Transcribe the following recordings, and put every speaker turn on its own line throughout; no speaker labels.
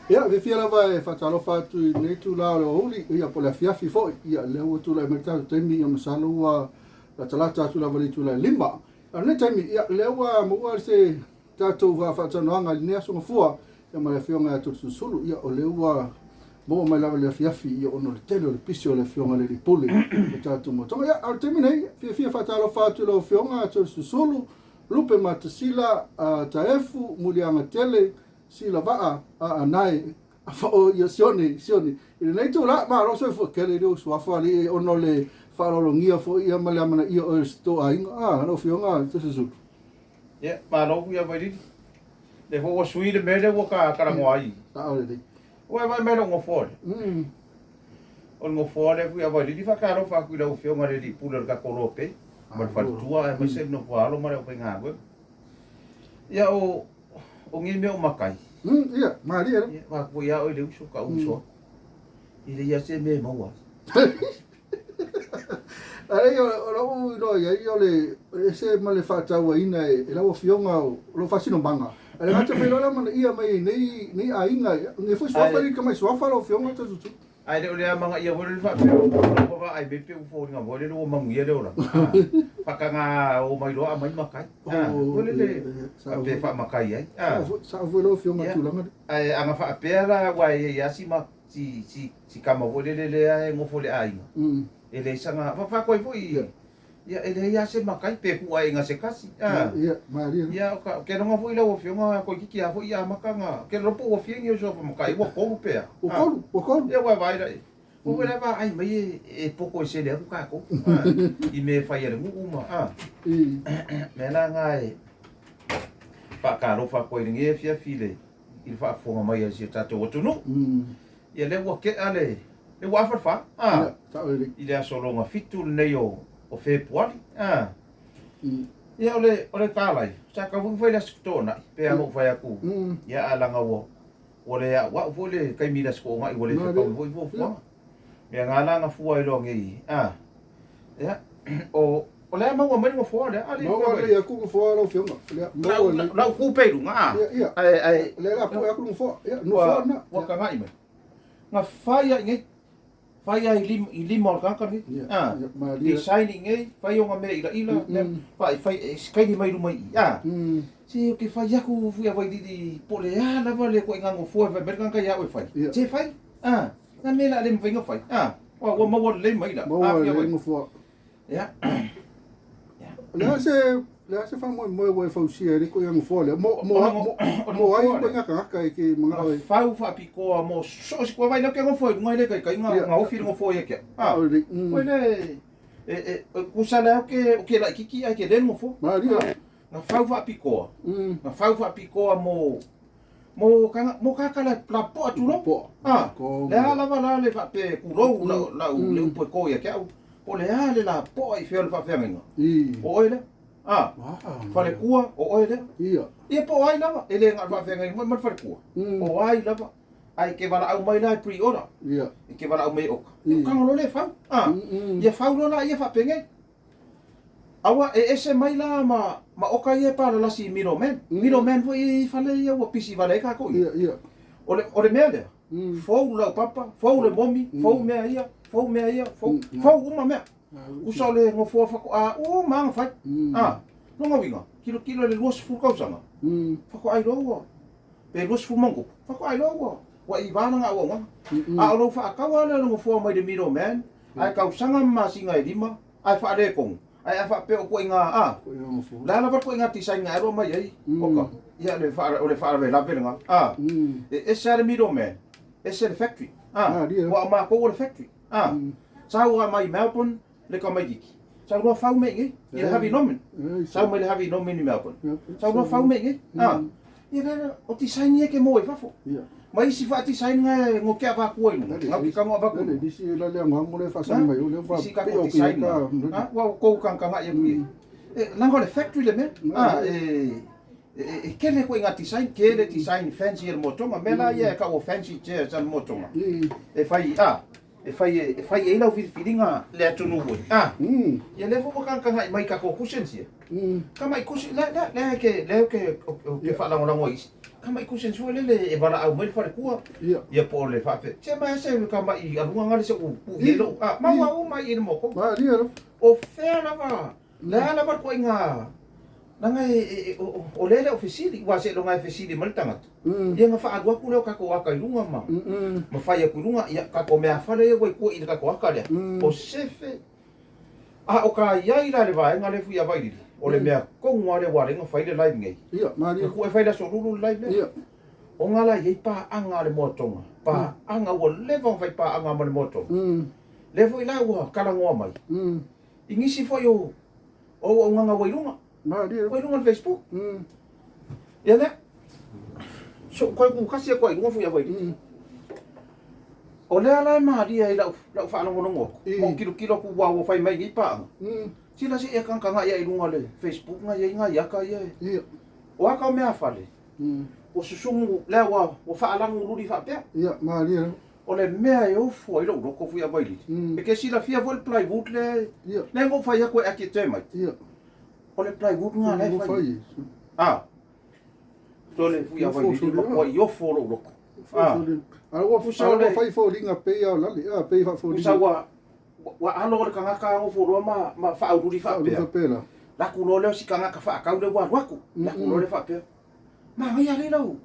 Ia, fiafia lava e faatalofa atu i lenei itula o le aoauli, ia po o le afiafi foi. Ia, lea ua tulai mai le tatou taimi, ia masalo ua latalata atu lava i le itula e 5. A o lenei taimi, ia, lea ua maua se tatou faatalanoaga i lenei aso Gafua, ia ma le Afioga ia Toeolesulusulu. Ia, o lea ua maua mai lava i le afiafi, ia, ona o le tele o le pisi o le Afioga i le Alii Pule o tatou motoga. Ia, a o le taimi nei, fiafia faatalofa atu i lau Afioga Toeolesulusulu, Lupe Matasila, Taefu, Muliagatele, Silavaa, Aanae, o ia Sione, Sione. I lenei itula, malo soifua tele i le suafa alii ona o le faaaloalogia foi ia ma le amanaia o se tou aiga. Ah, lau Afioga Toeolesulusulu.
Ia, malo foi ia Vailili. Lea foi ua sui le mea lea ua ta talanoa ai.
Sao lelei.
Ua e vaai mai i lou nofoa lea. O le nofoa lea foi a Vailili, faatalofa atu i lau Afioga i le Alii Pule o le tatou Lope ma le faletua aemaise le nofo a alo ma le aufaigaluega. Ia o o nei mea o matai.
Ia, malie le.
Ia, vaai atu ia oe le uso, ka uso aku. E leai lava se mea e maua ai.
Alei, o lou iloa i ai, o le ese ma le faatauaina e lau Afioga o lou faasinomaga. Ae le gata foi loa le amanaia mai e nei, nei aiga, nei foi suafa, e tamai suafa lau Afioga Toeolesulusulu.
Ae le o le amanaia foi lea faapea o lau vaavaai mai pei ua foliga foi lele ua manuia le olaga. Faataga o mai loa aumai matai. Foi lele faapea e faamatai ai.
Sao foi lau Afioga i le tulaga lea.
Ae ana faapea la aua e i ai lava si si si tama foi lele lea e nofo i le aiga, e leai sana, faatu ai foi Ia, e leai lava se matai pe tuu ae se tasi.
A. Ia, malie.
Ia, ou te iloga foi lau Afioga toeitiiti lava foi ia amata ona, ou te iloa po ua fia ni uso matai, ua tolu pe a.
Ua tolu, ua tolu.
Ia, ua e vaai la i ai. Ua foi la e vaai mai e poto e sele atu tatou, i mea e fai a le nuu ma, a. Mea la na e faatalofa atu ai i lenei afiafi i le i le faafofoga mai a si o tatou atunuu. Ia lea ua tea le, lea ua afa le fa, a, i le aso lona fitu lenei o, o Fepuari, a. Ia o le, o le talai, sa tatau foi ona fai i le Aso Toonai, pei lava ona ou fai atu, ia ae leaga ua, ua le auau foi le taimi i le Aso Toonai ua le fetaui foi fuafuaga. Mea na la na fua ai loa nei, a. Ia, o, o lea e maua mai le nofoa lea,
a Maua lelei atu nofoa lau Afioga.
Lea, maua lelei. Lau ku pea i luga, a.
Ia, ia. Ae, ae. Lea la pue atu le nofoa. Ia, nofoa lena.
Ua tagai mai. Na fai ai nei. Fai ai lima, i lima o le tagata lenei.
Ia, a. Ia, malie.
Design i nei, fai ona mea ilaila, mea, fai, fai, e sikaini mai luma i i, a. Se ou te fai atu fui a Vailili, po o le a lava le ituaiga nofoa e fai mai le tagata ia au e fai.
Ia.
Se fai, a. Na mea la le mafai ona fai. A, ua ua maua lelei mai la.
Maua lelei nofoa.
Ia.
O le a se le a se faamoemoe ua e fausia ai le ituaiga nofoa lea? Mo mo mo mo ai ituaiga tagata e ke manao e.
Fau faapitoa mo so o se kua vai lea ke nofo i luga e le taitai na na ofi le nofo ia ke.
A.
Foi le e e kusa le ke o ke laititi ai ke le nofo.
Malia.
Na fau faapitoa. Na fau faapitoa mo Mo ka, mo ka kala la poa tulou.
Poa.
Ah, le a lava la le faapea kulou la la u le upu e ko ia ke au. Po le a le la poa i fea o le faafeagaiga. O oe lea. Ah, falekua o oe lea.
Ia.
Ia po o ai lava, e le na o le faafeagaiga ma le falekua. O ai lava. Ae ke valaau mai la e pre-order.
Ia.
E ke valaau mai e oka. Ia tago loa lea e fau. Ah, ia fau loa la ia faapenei. Aua e ese mai la ma ma oka ia e palalasi i middleman. Middleman foi ia i fale ia ua pisi vale ai tatou
ia. Ia.
O le o le mea lea, fou le laupapa, fou le momi, fou mea ia, fou mea ia, fou fou uma mea. Usa o le nofoa faatoa uma lava ona fai. A, lona uiga, tilotilo i le 20 tausaga, faatoa iloa ua pe 20 ma ona tupu, faatoa iloa ua ua iva lana auaunaga. A o lou faataua lea o le nofoa mai le middleman, Ae tausaga ma masina e lima, ae faaletonu, ae a faapea o ituaiga, a, le a lava le ituaiga design na e alu mai ai, oka, ia le o le faalavelave lena, a, e ese lava le middleman, ese le factory, a, aua o matou o le factory, a, sau lava mai Melbourne le tamaititi, sau loa fau mea i inei, i le Harvey Norman, sau mai le Harvey Norman i Melbourne, sau loa fau mea i inei, a, Ia lea, o design ia ke maua i fafo.
Ia.
Ma isi faa-design nga e ngo ke avatua i luga, ngau ki kano avatu i luga.
Nisi la le angoango le faasagi mai o le
fa Isi kako design nga. Ha, ua kou kangkanga ia kui. E, langa o le factory le mea. Ha, e, e, e kele koe nga design, kele design fancy e le motonga. Mea la ia e kau o fancy chairs a le motonga. E fai, a, e fai e, e fai e lau filifiliga le atunuu foi. A, ia lea foi ua kangkangaʻi mai i tatou cushions ia. Ka mai cushion, lea, lea, lea ke, lea ke, ke faalagolago ai isi. Tamaʻi cushions foi lele e valaau mai le faletua.
Ia.
Ia po o le faafe. Se mai se tamaʻi aluga gale se u pu i lou. Ah, maua uma i le moko.
Malie lava.
O fea lava. Le a lava le ituaiga leaga e o lea e le o fesili, aua seiloga e fesili mai le tagata, ia ona faaalu atu lea o tatou ata i luga ma ma fai atu i luga, ia tatou meafale ia ua i tua i le tatou ata lea, o sefe. A o ka i ai la le vaega lea Fuiava i Lili, o le mea tonu lava lea ua ala ai ona fai le live nei.
Ia, malie.
Na tuu e fai i le Aso Lulu le live lea.
Ia.
Ona la e i ai paaga a le Moatoga, paaga ua leva ona fai paaga ma le Moatoga. Lea foi la ua talanoa mai i nisi foi o auaunaga ua i luga.
Malie.
Ua i luga o le Facebook. Ia lea. So, koe ku kasi atu ai i luga Fuiava i Lili. O lea la e malie ai lau, lau faalogologo atu, ma ou tilotilo atu ua ua fai mai nei paaga. Sila se i e tagatagai ai i luga o le Facebook na i ai nai ata ia e.
Ia.
O ata o meafale, ua susugu lea ua, ua faalagululi faapea.
Ia, malie lava.
O le mea e ofo ai lou loto Fuiavailili, e te silafia foi le plywood lea,
Ia.
lea na ou fai atu e ati e termite.
Ia.
O le plywood lena la e
Ua
fai.
fai.
Ah. Tole Fuiavailili, matuai ofo lou loto.
Ah. A ua
Pusa
a ua
le-
fai foliga pei a o lale, a pei faafoliga.
Pusa ua ua alo le tagata nofo loa ma ma faaululi
Faululi
faapea.
faapea la.
Laku loa lea o si tagata faatau lea ua alu atu. Laku loa lea faapea. Manaia lea lau.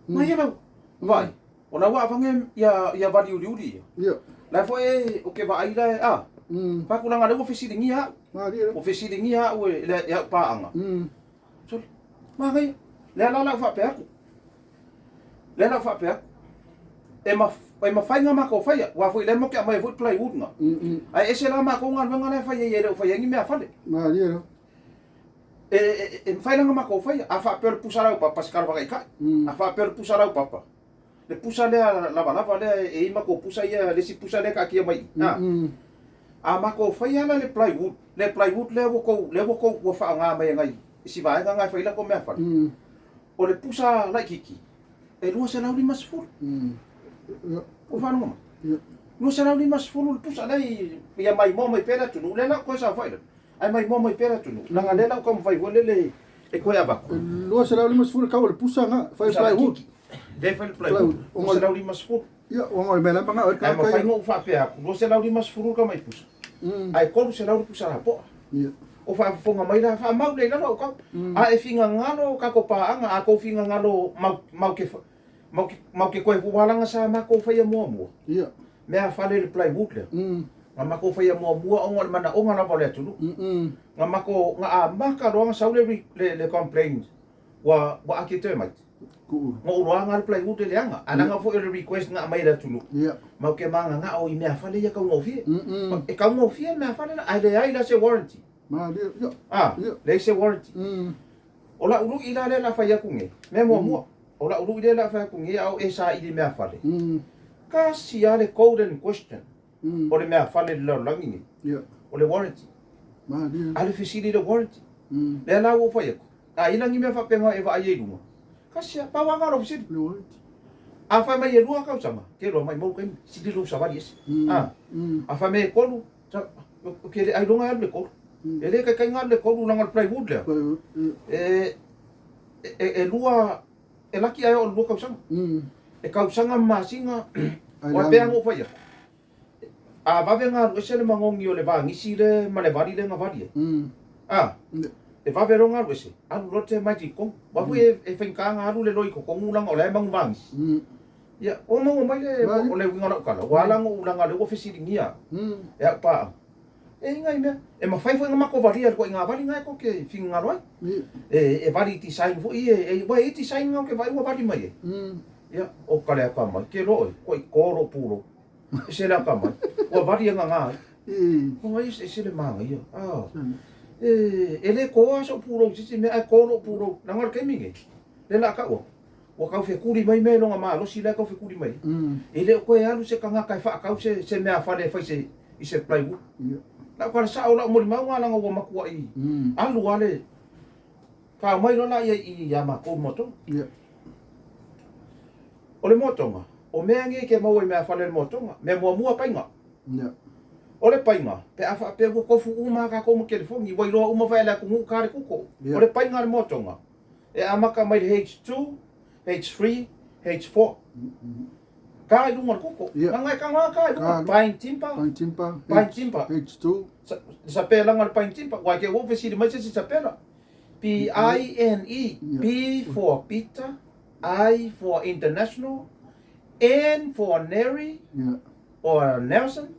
Manaia lau. Vaai. O la ua avane ia ia vali uliuli ia.
Ia.
La foi e o ke vaai la e a. Faatulaga lea ua fesiligia au.
Malie.
Ua fesiligia au e le e au paaga. Sole. Manaia. Lea la la ou faapea atu. Lea la ou faapea atu. E ma e mafai ona matou faia, aua foi lea matou te aumaia foi le plywood na. Ae ese la matou galuega la e fai ai e le o fai ai ni meafale.
Malie lava.
E, e, e mafai la ona matou faia. A faapea o le pusa laupapa, se kala taitai. A faapea o le pusa laupapa, le pusa lea lavalava lea e i ai matou pusa ia, le isi pusa lea e taatia mai i. A, a matou faia la le plywood, le plywood lea ua tou, lea ua tou, ua faaaoga mai e nai isi vaega na e fai ai latou meafale. O le pusa laitiiti, e 250. Ua faalogo mai? 250 le pusa lea i, ia maimoa mai pea le atunuu, lea la ua toe saofai lalo. Ae maimoa mai pea le atunuu, leaga lea la ua taumafai foi lele e toe avatu.
E 250 le tau o le pusa na, fai
Pusa
plywood.
laitiiti. Lea e fai le plywood, 250.
Ia, ona o le mea la e manao ai le
Ae
tagata
mafai
ia.
ona ou faapea atu, 250 le tamai pusa, ae 300 le pusa lapoa.
Ia.
O faafofoga mai la, faamau lea i lalo au tau. A e finagalo tatou paaga, a tou finagalo mau, mau te, mau te, mau te toe hualaga sa matou faia muamua.
Ia.
Meafale le plywood lea. Na matou faia muamua ona o le manaoga lava o le atunuu. Na matou, na amata loa ona sau le, le, le complaint ua, ua ake termite.
Ku'u.
Na ou iloaga le plywood e leaga. Ae leaga foi o le request na aumai e le atunuu.
Ia.
Matou te mananao i meafale ia taugofie. E taugofie meafale la, ae leai la se warranty.
Malie. Ia.
Ah,
Ia.
leai se warranty. O lau lui la lea o le a fai atu nei, mea muamua, o lau lui lea o le a fai atu nei a o e saili meafale, tasi lava le golden question o le meafale i le lalolagi nei,
Ia.
o le warranty.
Malie.
A le fesili i le warranty. Lea la ua ou fai atu, a i ai la ni mea faapena e vaai ai i luga, tasi lava, pau lava lena o lau fesili.
Le warranty.
A fai mai e lua tausaga, ke iloa maimau taimi, sili lou savali ese. A, a fai mai e tolu, ou te le ailoga e alu le tolu. E le taitai ona alu le tolu leaga o le plywood lea, e, e, e lua, e laki ae oo i le lua tausaga. E tausaga ma masina, aua pei lava ona ou fai atu, a vave ona alu ese le manogi o le vanisi lea ma le vali lea na vali ai, a, e vave loa ona alu ese, alu loa le termite i totonu. Aua foi e faigata ona alu le loi i totonu leaga o la e manu vanisi. Ia, ua maua mai le, o le uiga o lau tala, ua ala ona ou leaga o lea ua fesiligia au e au paaga. E i ai nai mea, e mafai foi ona matou valia i le ituaiga vali lena e tou te finagalo ai. E, e vali design foi e, e, ua i ai design na ou te vaai ua vali mai ai. Ia, o ka le akamai, ke loa oe, kua i kō lou pulou. E se le akamai, ua vali e gagā ai. O ai e se le manaia. Ah, e, e le kō lava so'u pulou i se isi mea, ae kō lou pulou. Leaga o le taimi lenei, lea o le a tau atu, ua tau fekuli mai mea i lona malosi la e tau fekuli mai ai. E le o toe alu se tagata e faatau se, se meafale e fai se, i se plywood. Lau tala sao lau molimau lena leaga ua matuai alu lava le tao mai loa laia i i ia matou le moatoga. O le moatoga, o mea nei e te maua i meafale o le moatoga. Mea muamua paiga. O le paiga, pe a faapea ua tofu uma lava tatou ma telefoni, ua iloa uma foi e le atunuu ta le kuko. O le paiga o le moatoga, e amata mai le H2, H3, H4. Ka i luga o le koko. Leaga e taga ka i luga. Pine timber.
Pine timber.
Pine timber.
H2.
Sapelaga o le pine timber. Uae te ua ou fesili mai se isi sapela. P I N E. P for Peter, I for International, N for Neri or Nelson.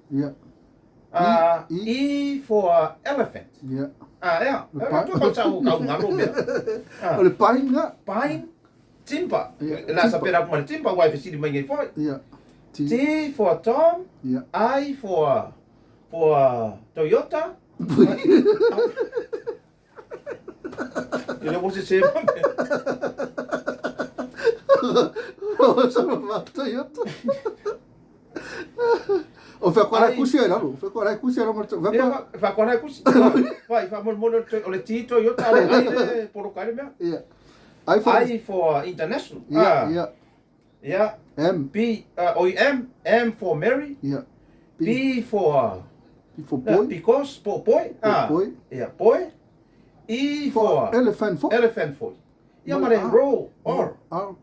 E for elephant. Ea. E tu kau ngalo mea.
O le pine nga.
Pine. Timber. La sapela atu ma le timber ua e fesili mai nei foi.
T.
T for Tom. I for Toyota. E le ua sese ma mea.
Sama Toyota. O fea koe kusi ai lalo. Fea koe kusi ai lalo.
Fea koe kusi. Vai, faamolemole o le T Toyota a le I le poloka ai le mea.
Ia.
I for, I for international.
Ia, ia.
Ia.
M.
B, oi M, M for Mary.
Ia.
B, B for
B for boy.
Because po boy.
Boy.
Ia, boy. E for
elephant for.
Elephant for. Ia ma le row R.
R.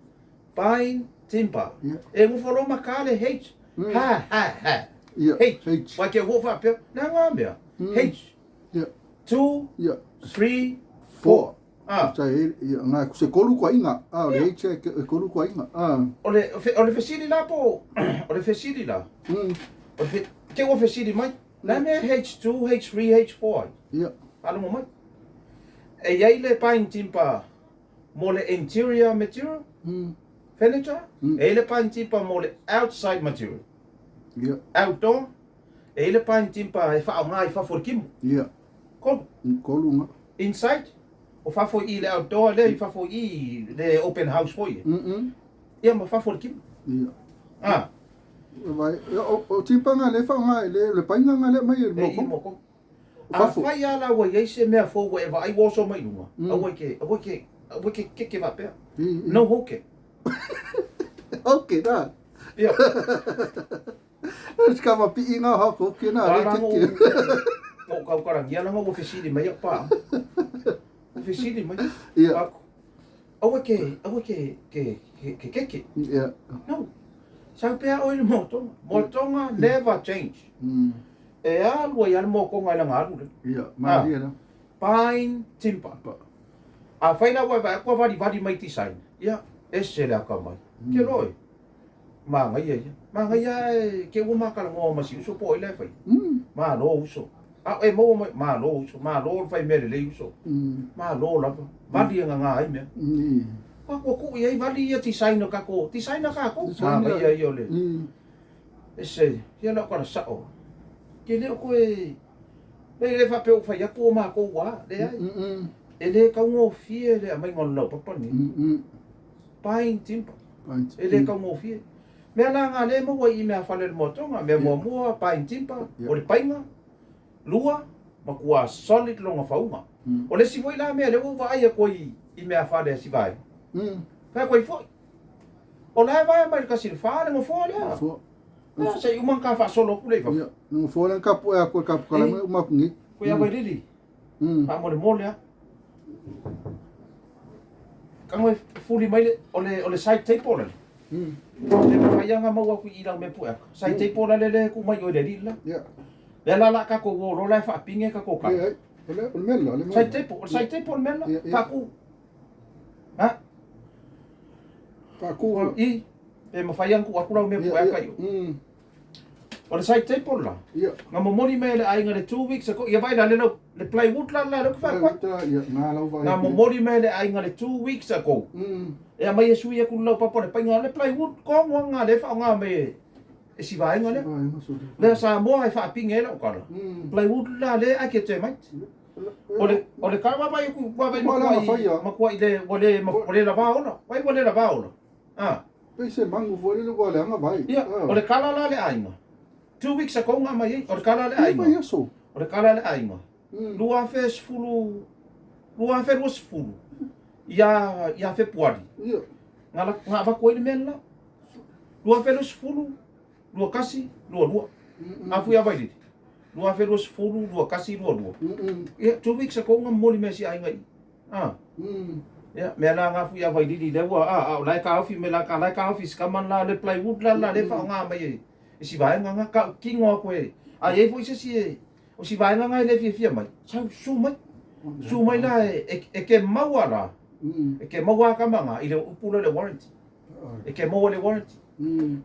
Pine timber.
Ia.
E ngofo loa ma ka le H. Ha ha ha.
Ia.
H.
H.
Wai ke ua faapea, na ngā mea. H.
Ia.
2,
Ia.
3,
4.
Ah.
Sa e ia nga se kolu kwa inga. Ah, o le H e kolu kwa inga. Ah.
O le o le fesili la po o le fesili la. O le te ua fesili mai. La mea H2, H3, H4.
Ia.
Faalogo mai. E iai le pine timber mo le interior material. Furniture. E iai le pine timber mo le outside material.
Ia.
Outdoor. E iai le pine timber e faaaoga i fafo o le kimo.
Ia.
Kolu.
Kolu nga.
Inside. O fafo i le outdoor lea i fafo i le open house foi e. Ia ma fafo o le kimo.
Ia.
Ah.
Vai, o timber nga le faaaoga i le paina nga le mai e
le moko. Afai lava la ua i ai se mea fou ua e vaai ua oso mai i luga, aua e ke, aua e ke keke faapea. No hoke.
Hoke na.
Ia.
Se ka mapii nga hoko hoke na, le keke.
Ua kaukaragia langa ua fesili mai au paa. Ua fesili mai.
Ia.
Aua ke, aua ke, ke, ke keke.
Ia.
No. Sau pea oe i le motoga. Motoga never change. E alu ai lava le mokoga i lana alu lea.
Ia, malie la.
Pine timber. Afai la ua e vaai atu ua valivali mai design, ia, ese le akamai. Ke loa e, manaia ia. Manaia e ke ua makalanoa ma si uso po o ai la e faia. Malo uso. A e maua mai, malo uso, malo le fai mea lelei uso. Malo lava, vali e gaga ai mea. Ua tuu i ai vali ia design o kakou, design a kakou. Manaia ia o le. Ese, ia lau tala sao. Ke le o koe, e le faapea ua fai atu o makou ua, leai. E le taugofie le aumaiga o le laupapa lenei. Pine timber. E le taugofie. Mea la nga le maua i mea fale o le moatoga, mea muamua, pine timber, o le paiga, lua, matua solid lona fauga. O le isi foi la mea lea ua ou vaai atu ai i mea fale a si vaega, fai atu ai foi, O la e vae mai le 1 i le 4 le nofoa lea.
Nofoa.
Lea se i uma ona ta faasolo atu lea i fafo.
Ia, nofoa lea na tapu'e atu e tapukala mai uma atu nei.
Koe ia Vailili. Faamolemole lava. Tago e fuli mai le, o le, o le side table lale. E mafai lava ona maua atu i i lau mea pu'e atu. Side table lale lea e tuu mai i o i le alii le la.
Ia.
Lea la o le a tatou o loa la e faapine tatou kala.
Leai, o le, o le mea le la, o le mea.
Side table, o le side table le mea le la. Faaku. Ha?
Faaku.
I, pe mafai lava ona tuu atu lau mea pu'e aka i o. O le side table la, na momoli mai e le aiga le 2 weeks ago, ia vaai la le lau, le plywood la la lea ou te faaku ai.
Ia, nga lau vaai.
Na momoli mai e le aiga le 2 weeks ago. E aumai e sui atu le laupapa o le paiga le plywood kogo nga lea e faaaoga mai e si vaega lea. Lea Samoa e faapine ai lau tala. Plywood la lea ake te mai. O le kala vaavaai atu vaavaai
Ua la
matuai matuai le ua le ua le lava ola. Vai ua le lava ola. Ah.
Pei se magu foi lele ua leaga vai.
Ia, o le kala la a le aiga. 2 weeks ago nga aumai ai. O le kala a le aiga.
Vai aso.
O le kala a le aiga. 2010, 2020 ia ia Fepuari.
Ia.
Nga nga avatu ai le mea le la. 2020, 21, 22. Afu ia Vailili. 2020, 21, 22. Ia, 2 weeks ago nga momoli mai si aiga i. Ah. Ia, mea la nga fui a Vailili lea ua, a, a o la e taofi mai la, la e taofi i si tama le la le plywood la la lea e faaaoga mai e, e si vaega nga, tautino atu e, a i ai foi se isi e, o si vaega nga e le fiafia mai, sau susu mai, susu mai la e, e, e ke maua la, e ke maua a tama nga i le upu lea o le warranty. E ke maua le warranty.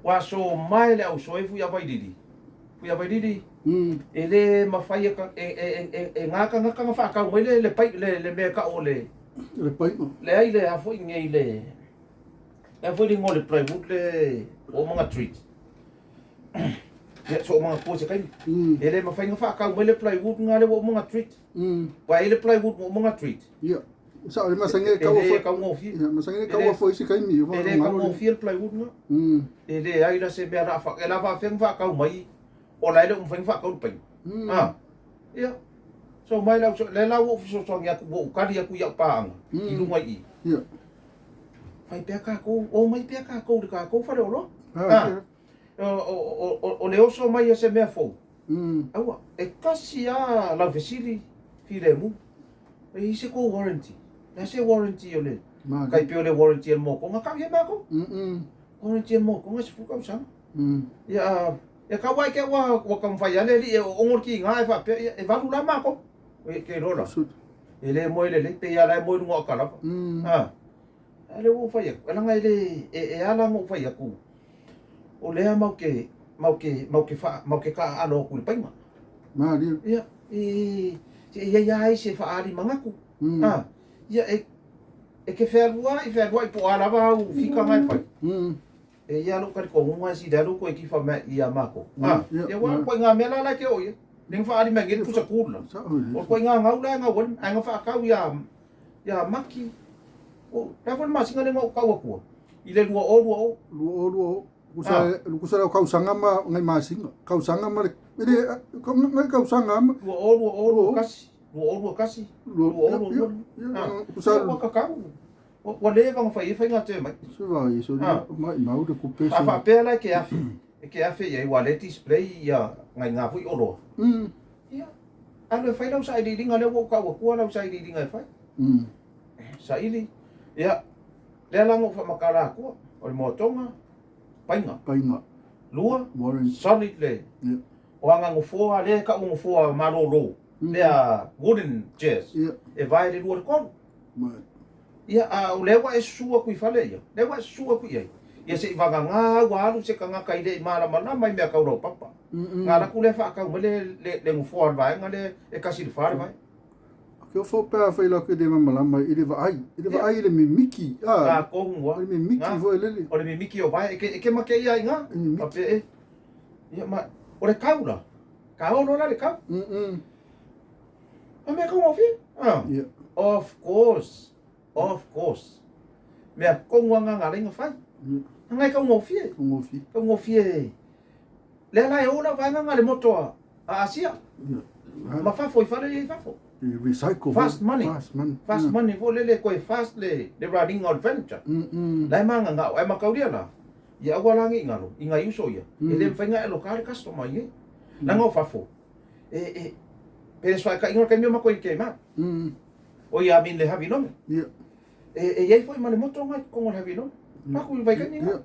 Ua aso mae le ausoe fui a Vailili, fui a Vailili, e le mafai e, e, e, e, e ngā tagata na faatau mai le, le, pai, le, le mea e tau o le,
Le paiga.
Leai le a foi nei le, le a foi le igoa o le plywood le ua uma ona treat. Ia, so uma ona tua se taimi. E le mafai ona faatau mai le plywood nga lea ua uma ona treat. Ua i ai le plywood ua uma ona treat.
Ia. Sa o le masani e
E
kaua
le
foi.
taugofie.
Ia, masani e
E
kaua
le,
foi se taimi.
e le taugofie le plywood nga. E leai la se mea la fa, e la faafefea ona faatau mai o la e le o mafai ona faatau le paina. Ah, ia. So mai lau, lea la ua ou fesoasoani atu, ua ou tali atu i au paaga i luga i i.
Ia.
Fai pea tatou, omai pea tatou i le tatou faleoloa.
Ah, ia.
O le oso mai o se mea fou. Aua, e tasi lava lau fesili filemu. E i ai se tou warranty? Le a se warranty o le, tai pei o le warranty a le motoga, tau i ai matou. Warranty a le motoga e 10 tausaga. Ia, e tau lava i te i ua taumafai lava le alii e oogo le tiga ae faapea, ia, e valu la matou. E te iloa la, e le moe lelei, pei lava la e moe i luga o atalava. A, a lea ua ou fai atu, leaga e le, e ala ona ou fai atu, o lea matou te, matou te, matou te faa, matou te taaalo atu i le paiga.
Malie.
Ia, e, se i ai lava isi e faaali manatu. A, ia, e, e te fealuai, fealuai po o a lava au fika na e fai. E i ai lou talitonuga e sili ai lou toe kifa mai ia matou. A, ia aua o le ituaiga mea la la e te oo i ai. Lea na faaali mai nei le pusa kula. O le ituaiga gau la e gau ai, ae na faatau ia, ia Maki. O le a foi le masina lea na ou tau atua? I le 2020.
2020. Kusa, kusa lau kausaga ma ngai masina. Kausaga ma le, e le, ngai kausaga ma.
2020, 21, 2021, 2022.
Kusa.
Ua tatau. Ua leva ona fai ai faiga te mai.
Se vai, so mai mau le kupe.
A faapea la e ke afe, e ke afe i ai, ua le display ia ngai ngā foi oloa. Ia, alu e fai lau sailiiliga lea ua ou tau atua lau sailiiliga e fai. Saili, ia, lea la na ou faamatala atua, o le moatoga, paiga.
Paiga.
Lua,
Warranty.
Solid le,
Ia.
o aga nofoa, lea e tau nofoa malolo, lea wooden chairs,
Ia.
e vae le lua le tolu.
Mai.
Ia, a o lea ua e susu atu i fale ia, lea ua e susu atu i ai, ia se i vagagā ua alu se tagata i le i malamalama i mea tau laupapa. Na alu atu lea faatau mai le, le, le nofoa o le vaega lea e tasi i le fa le vae.
Ke ofo pe a fai la ke le malamalama i le vaai, i le vaai i le mimiki, a.
Ngā kohu a.
Le mimiki foi lele.
O le mimiki o vae, e ke, e ke make ia i ngā. Mimiki. E. Ia, ma, o le kau la. Ka olo la le kau. A mea kaugofie. Ah.
Ia.
Of course. Of course. Mea kongu anga ngā lenga whai. Anga e kaugofie.
Kaugofie.
Kaugofie. Lea la e ola vaenga ngā le moto a Asia.
Ia.
Ma fafo i fale i fafo.
E recycle.
Fast money.
Fast money.
Fast money fo lele koe fast le le running o le furniture. La e manga ngā e makauria la. Ia aua la ngi ngalo i ngai uso ia. E le mawhai ngā e lo ka le customer i e. Langa o fafo. E, e, pe soa ka ingoa kai mea mako i ke ma. O ia min le havi nome.
Ia.
E, e iai foi ma le moto ngai kongo le havi nome. Paku i vai kai ni nga.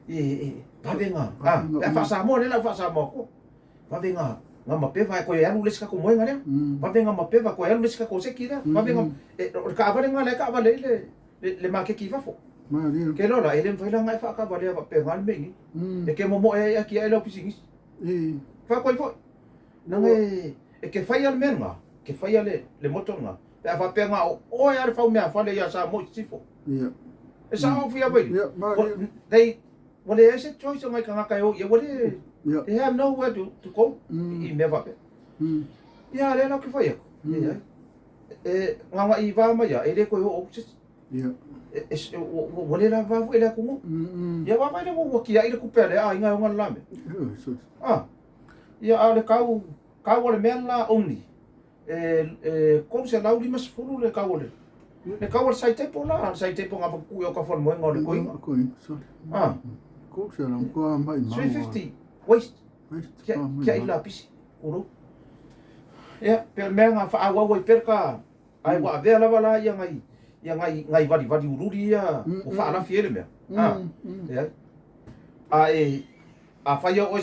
E, e, vave nga. Ah, pe a whaasamoa le lau whaasamoa ko. Vave nga, nga mapeva e koe alu le sika ko moenga lea. Vave nga mapeva koe alu le sika ko seki lea. Vave nga, e, o le kaavale nga le kaavale i le, le, le makeki i fafo.
Malie.
Ke lola, e le mwhai la ngai whaakavale a wape nga le meingi. E ke momo e ai ki ai lau pisingisi.
E.
Whakoi foi. Nanga e, e ke whai a le mea nga, ke whai a le, le moto nga. Pe a whapea nga o oe a le whau mea whale ia sa mo i sifo.
Ia.
E sa o whia wairi.
Ia, malie.
They, well, e se choice o ngai kangaka e o ia, wale,
Ia.
they have nowhere to go i mea whapea. Ia, lea lau ke whai aku. E ai. E, ngā ngā i vā mai ia, e le koe o o sisi.
Ia.
E, e, wale la vā fo e le aku ngu. Ia wā vai le wā kia i le kupea le a inga o ngā lame.
Ia, so.
Ah. Ia, a le kau, kau o le mea la only. E, e, 350 le kau o le. Le kau o le sai tepo la, sai tepo ngā whakukui o ka whana moenga o le koinga.
Koinga, sorry.
Ah.
Ko se la ko mai mau.
350, waste.
Waste.
Kia, kia i la pisi, kuro. Ia, pe mea ngā whaawau ai perka, ai wā avea lava la ia ngai, Ia nai nai valivali ululi ia ua faalafi ai le mea. A. Leai. A e afai oe.